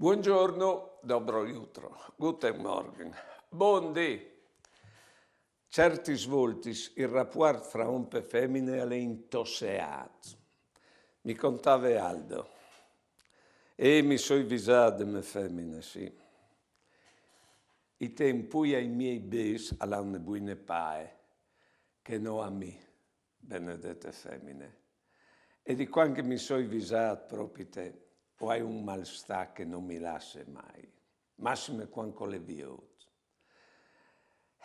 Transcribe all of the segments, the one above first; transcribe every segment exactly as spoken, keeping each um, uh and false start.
Buongiorno, dobro jutro, guten Morgen, bundì. Certis voltis il rapuart fra om e femine al è intosseât. Mi contave Aldo. E mi soi visât de mê femine, sì. Ite impui ai miei bêçs al à une buine pae, che no a mi, benedete femine. E di cuant che mi soi visât propite, o ai un malstâ che no mi lasse mai, massime cuant che o le viôt.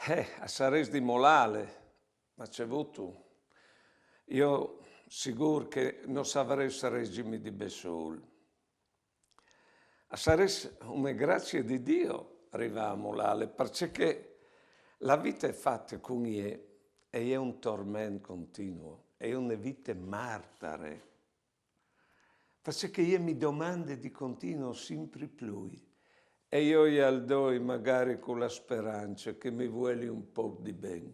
Eh, a sarès di molâle, ma ce vûstu? Jo sigûr che no savarès regjimi di bessôl. A sarès une gracie di Dio rivâ a molâle, parcè che la vite fate cun jê e je un torment continuu, e je une vite martare. Parcè che jê mi domande di continuo simpri plui, e jo jal doi magari cu la sperance che mi vueli un pôc di ben.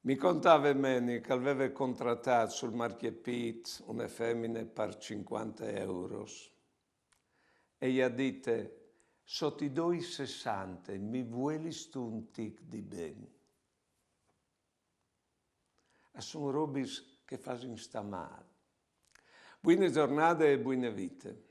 Mi contave Meni che al veve contratât sul marcjepît une femine par cincuante euros. E i à dite: «Se ti doi sessante, mi vuelistu un tic di ben?» A son robis che fasin stâ mâl. Buine zornade e buine vite.